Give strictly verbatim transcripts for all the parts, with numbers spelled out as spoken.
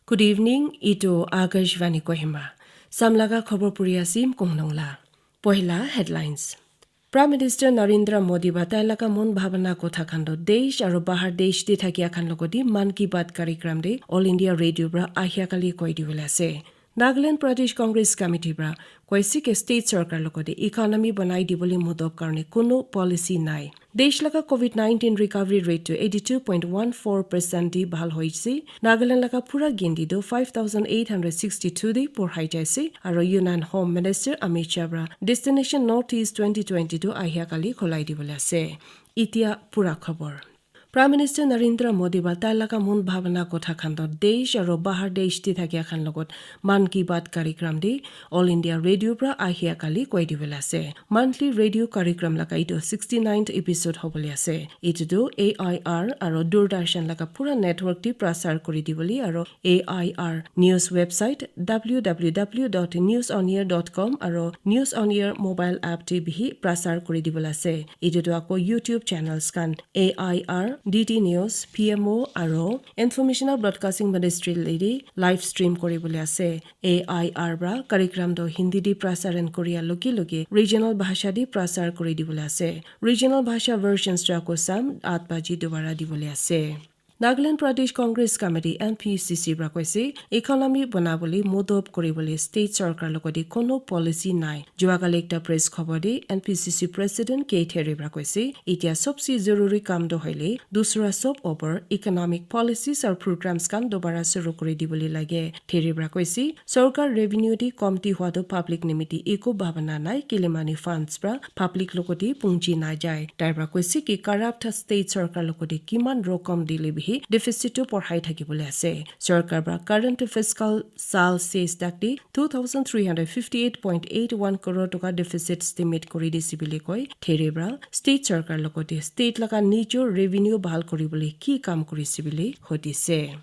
Good evening, itu Akashvani Kohima. Samlaga khobor puri asim kongnong la. Pohila headlines. Prime Minister Narendra Modi ba tai laga mon bhabana kotha khan toh desh aro bahar desh te thakia khan logoti Mann Ki Baat karikram te All India Radio pra ahia kali koi dibole ase. Nagaland Pradesh Congress Committee pra koise ke state sarkar logoti economy banai dibole modop karne kono policy nai. Desh laga covid nineteen recovery rate to eighty two point one four percent di bhal hoise. Nagaland laga pura gindi do five thousand eight hundred sixty two di porhai jaise. Aro Union Home Minister Amit Shah pra Destination North East twenty twenty two ahia kali kholai dibole ase. Itia pura khobor. Prime Minister Narendra Modi ba tai laga mon bhabana kotha khan toh desh aro bahar desh di thakia khan logot Mann Ki Baat karikram di All India Radio pra ahia kali koi dibole ase. Monthly radio karikram laga itu sixty ninth episode hobole ase. Itu tu A I R aro Doordarshan laga pura network di prasar kuri dibole aro A I R news website W W W dot news on air dot com aro News on Air mobile app di bihi prasar kuri dibole ase. Itu tu ako YouTube channels khan A I R, D D News, P M O aro Informational Broadcasting Ministry lady live stream kuri bole ase. A I R pra karikram toh Hindi di prasaran koria loge loge regional bhasha di prasar kuri dibole ase. Regional bhasha versions tu ako sam at baji dobara dibole ase. Nagaland Pradesh Congress Committee, N P C C pra koise, economy banabole modop kuribole state sarkar logoti kono policy nai. Jua kali ekta press khobor te N P C C President K Therry pra koise, itia sobse zoruri kam toh hoile dusra sob opor economic policies aru programs khan dobara shuru kuri dibole lage. Therry pra koise, sarkar revenue te komti hwa toh public nimite eko bhabana nai, kile mane funds pra public logoti punji na jai. Tai pra koise ki corrupt state sarkar logoti kiman rokom dile bihi deficit toh porhai thakibole ase. Sarkar pra current fiscal sal ses dakti two thousand three hundred fifty eight point eight one crore toka deficit estimate kuri dise bole koi. Therry pra state sarkar logoti state laga nijor revenue bhal kuribole ki kam kurise bole hudise.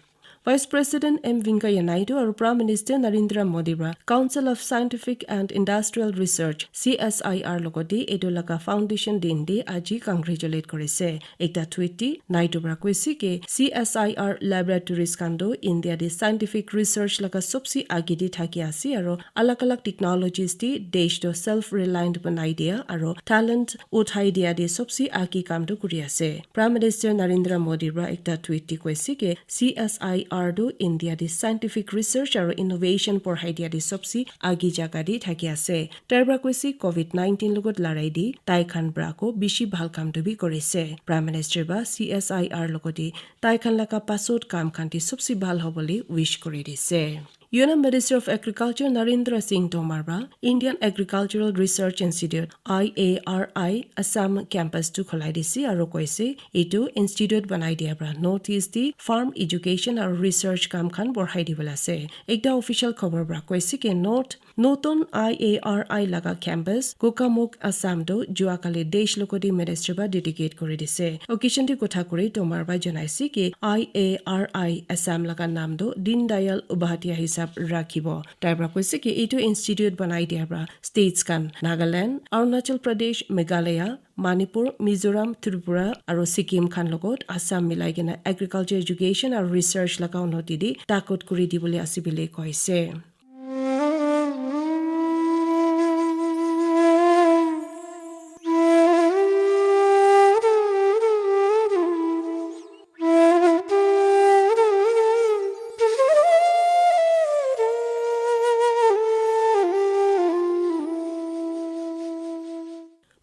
Vice President M Venkaiah Naidu aru Prime Minister Narendra Modi pra Council of Scientific and Industrial Research, C S I R logoti etu laga foundation din te aji congratulate kurise. Ekta tweet te Naidu pra koise ki C S I R laboratories khan toh India te scientific research laga sobse age te thaki ase aru alag alag technologies te desh toh self reliant banai dia aru talent uthai dia te sobse age kam toh kuri ase. Prime Minister Narendra Modi pra ekta tweet te koise ki C S I R toh India te scientific research aru innovation porhai dia te sobse age jaga te thaki ase. Tai pra koise covid nineteen logot larai di tai khan pra ko bishi bhal kam toh bi kurise. Prime Minister pra C S I R logoti tai khan laga pasot kam khan te sobse bhal hobole wish kuri dise. Union Minister of Agriculture Narendra Singh Tomar pra Indian Agricultural Research Institute, I A R I, Assam campus tu kholai dise aru koise etu institute banai dia pra North East te farm education aru research kam khan borhai dibole ase. Ekta official khobor pra koise ki North notun I A R I laga campus Gokamukh, Assam tu jua kali desh logoti minister pra dedicate kuri dise. Occasion te kotha kuri Tomar pra janaise ki I A R I Assam laga naam tu Deen Dayal Upadhyaya hisab rakhibo. Tai pra koise ki etu institute banai dia pra states khan Nagaland, Arunachal Pradesh, Meghalaya, Manipur, Mizoram, Tripura aru Sikkim khan logot Assam milai kena agriculture education aru research laga unnoti te takot kuri dibole ase bole koise.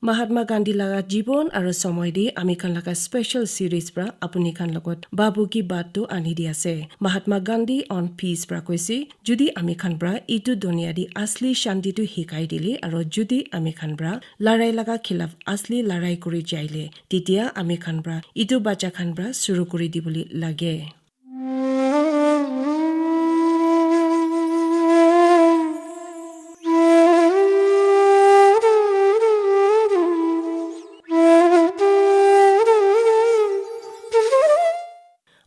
Mahatma Gandhi laga jibon aru somoi te ami khan laga special series pra apuni khan logot Babu ki Baat tu ani di ase. Mahatma Gandhi on Peace pra koise, jodi ami khan pra etu dunia te asli shanti tu hikai dile aru jodi ami khan pra larai laga khilaf asli larai kuri jaile, tetia ami khan pra etu bacha khan pra shuru kuri dibole lage.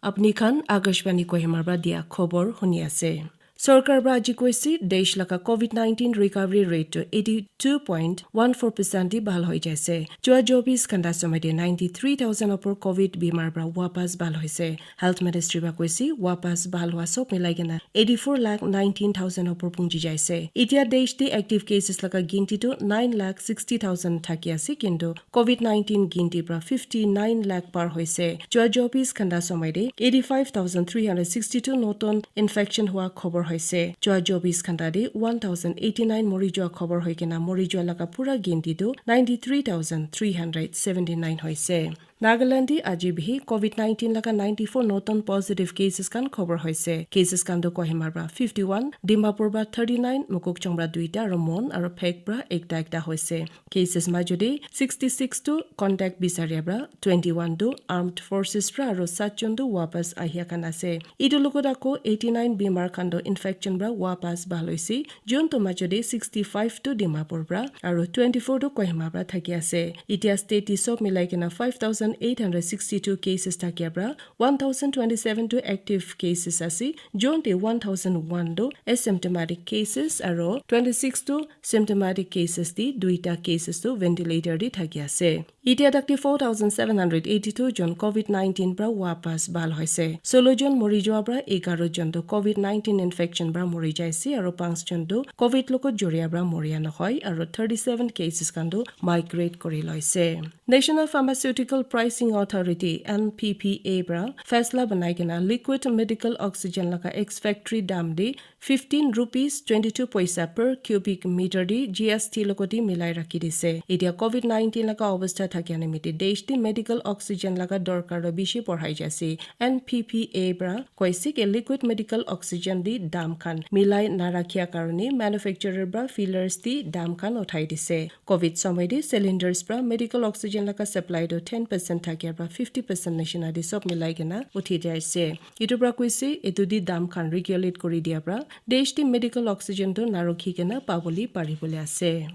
Apni khan Akashvani Kohima pra dia khobor huni ase. Sorkar para aji koise, desh laga covid nineteen recovery rate to eighty two point one four percent di bhal hoi jaise. Jua chobis ghanta somoi te ninety three thousand opor covid bimar para wapas bhal hoise. Health Ministry para koise, wapas bhal hua sob milai kena eighty four lakh nineteen thousand opor pungji jaise. Itia desh di active cases laga ginti tu nine lakh sixty thousand thaki ase, kintu covid nineteen ginti para fifty nine lakh par hoise. Jua chobis ghanta somoi te eighty five thousand three hundred sixty two notun infection hua khobor hoise. Jua chobis ghanta te one thousand eighty nine mori jua khobor hoi kena mori jua laga pura ginti tu ninety three thousand three hundred seventy nine hoise. Nagaland te aji bihi covid nineteen laga ninety four notun positive cases khan khobor hoise. Cases khan tu Kohima para fifty one, Dimapur para thirty nine, Mokokchung para duita, aru Mon aru Phek para ekta ekta hoise. Cases majute sixty six tu contact bisaria para, twenty one tu armed forces para aru sat jon tu wapas ahia khan ase. Etu logot ako eighty nine bimar khan tu infection para wapas bhal hoise. Jun tu majute sixty five tu Dimapur para aru twenty four tu Kohima para thaki ase. Itia state ti sob milai kena five thousand eight hundred sixty two cases thakia para one thousand twenty seven tu active cases ase. Jun te one thousand one tu asymptomatic cases aru twenty six tu symptomatic cases di duita cases tu ventilator di thaki ase. Itia tak te four thousand seven hundred eighty two jon covid nineteen para wapas bhal hoise. Solo jon mori jua para egaro jon tu covid nineteen infection para mori jaise aru panch jon tu covid logot joria para moria nohoi aru thirty seven cases khan tu migrate kori loise. National Pharmaceutical Pricing Authority, N P P A, para faisla banai kena liquid medical oxygen laga ex factory dam di fifteen rupees twenty two paisa per cubic meter di G S T logot di milai rakhi dise. Itia covid nineteen laga obostha thakia nimite desh di medical oxygen laga dorkar toh bishi porhai jaise. N P P A para koise ke liquid medical oxygen di dam khan milai narakhia karone manufacturer para fillers di dam khan uthai dise. Covid somoi te cylinders para medical oxygen laga supply toh ten percent thakia para fifty percent nishina di sob milai kena uthi jaise. Etu para koise, etu di dam khan regulate kori dia para desh di medical oxygen tu narukhi kena pabole pari bole ase.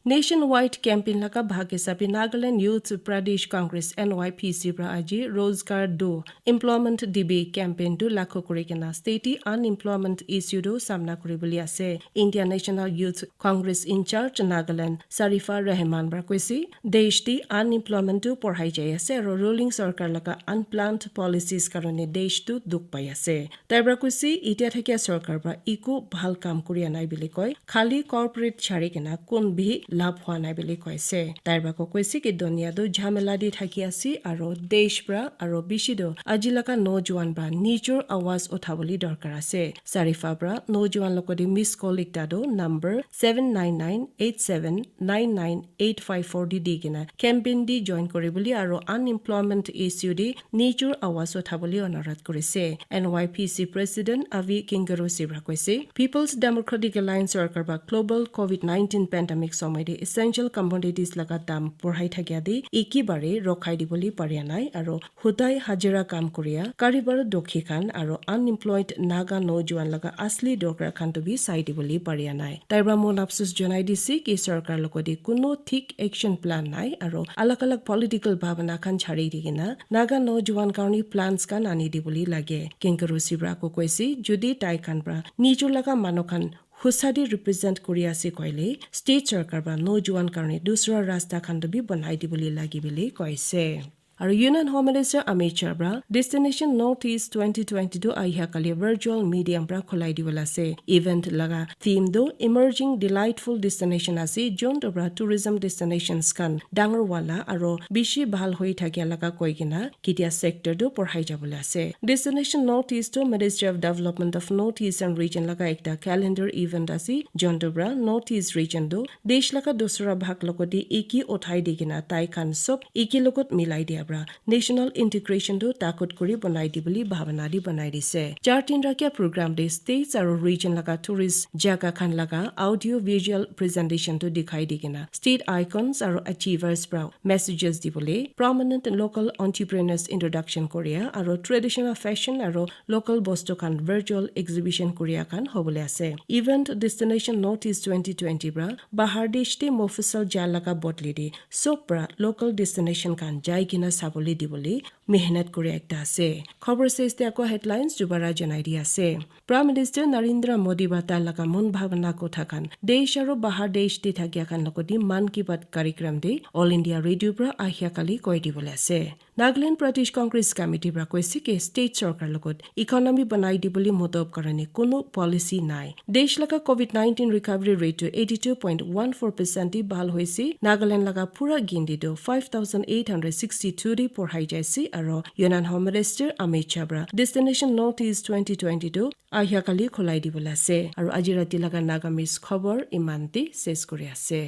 Nationwide campaign laga bhag hisabe Nagaland Youth Pradesh Congress, N Y P C, para aji Rozgar Do, Employment Dibi campaign tu lakho kori kena state unemployment issue tu samna kori bole ase. India National Youth Congress in charge Nagaland Sarifa Rahman para koise, desh di unemployment tu porhai jai ase aru ruling sorkar laga unplanned policies karone desh tu dukh pai ase. Tai para koise, itia thakia sorkar para eku bhal kam kuri anai bili koi, khali corporate chari kena kun bhi labh hua nai bili koise. Tai para ko koise ki dunia tu jhamela di thaki ase aru desh para aru bishi tu aji laga nojuan para nijor awaz uthabole dorkar ase. Sarifa para nojuan logot te miss call ekta tu number seven nine nine eight seven nine nine eight five four di di kena campaign di join kori bole aru unemployment issue di nijor awaz uthabole onurodh korise. N Y P C President Avi Kingarosi para koise, People's Democratic Alliance sorkar para global covid nineteen pandemic somoi te essential commodities laga dam porhai thakia di ekebare rokhai dibole paria nai aru hudai hajira kam koria, karibar dokhi khan aru unemployed Naga nojuan laga asli dorkar khan tu bi sai dibole paria nai. Tai para mon apsus janai dise ki sorkar logot te kuno thik action plan nai aru alag alag political bhabana khan chari di kena Naga nojuan karone plans khan ani dibole lage. Kingarosi para ko koise, jodi tai khan para nijor laga manu khan husa di represent kuri ase koile, state sorkar para nojuan karone dusra rasta khan tu bi banai dibole lage bili koise. Aru Union Home Minister Amit Shah para Destination Northeast twenty twenty two ahia kali virtual medium para khulai dibole ase. Event laga theme tu Emerging Delightful Destination ase, jon tu para tourism destinations khan dangor wala aru bishi bhal hoi thakia laga koi kena ketia sector tu porhai jabole ase. Destination Northeast tu Ministry of Development of Northeastern Region laga ekta calendar event ase, jon tu para Northeast region tu desh laga dusra bhag logot te eki uthai di kena tai khan sob eki logot milai dia para national integration tu takut kuri banai dibole bhabana di banai dise. Char din rakhia program te states aru region laga tourist jaga khan laga audio visual presentation tu dikhai di kena state icons aru achievers para messages dibole, prominent local entrepreneurs introduction koria aru traditional fashion aru local bostu khan virtual exhibition koria khan hobole ase. Event Destination Northeast twenty twenty para bahar desh te Mofusal ja laga bodli te sob para local destination khan jai kena sabole dibole mehnat kuri ekta ase. Khobor ses te ako headlines dubara janai di ase. Prime Minister Narendra Modi ba tai laga mon bhabana kotha khan desh aro bahar desh te thakia khan logodi Mann Ki Baat karikram de All India Radio pra ahia kali koi dibole ase. Nagaland Pradesh Congress Committee pra koise ke state sorkar logot economy banai dibole modop karone kono policy nai. Desh laga covid nineteen recovery rate to eighty two point one four percent di bhal hoise. Nagaland laga pura gindi do five thousand eight hundred sixty two di porhai jaise aro Union Home Minister Amit Shah pra Destination North East twenty twenty two ahia kali khulai dibole ase. Aro aji rati laga Nagamese khobor iman te ses kuri ase.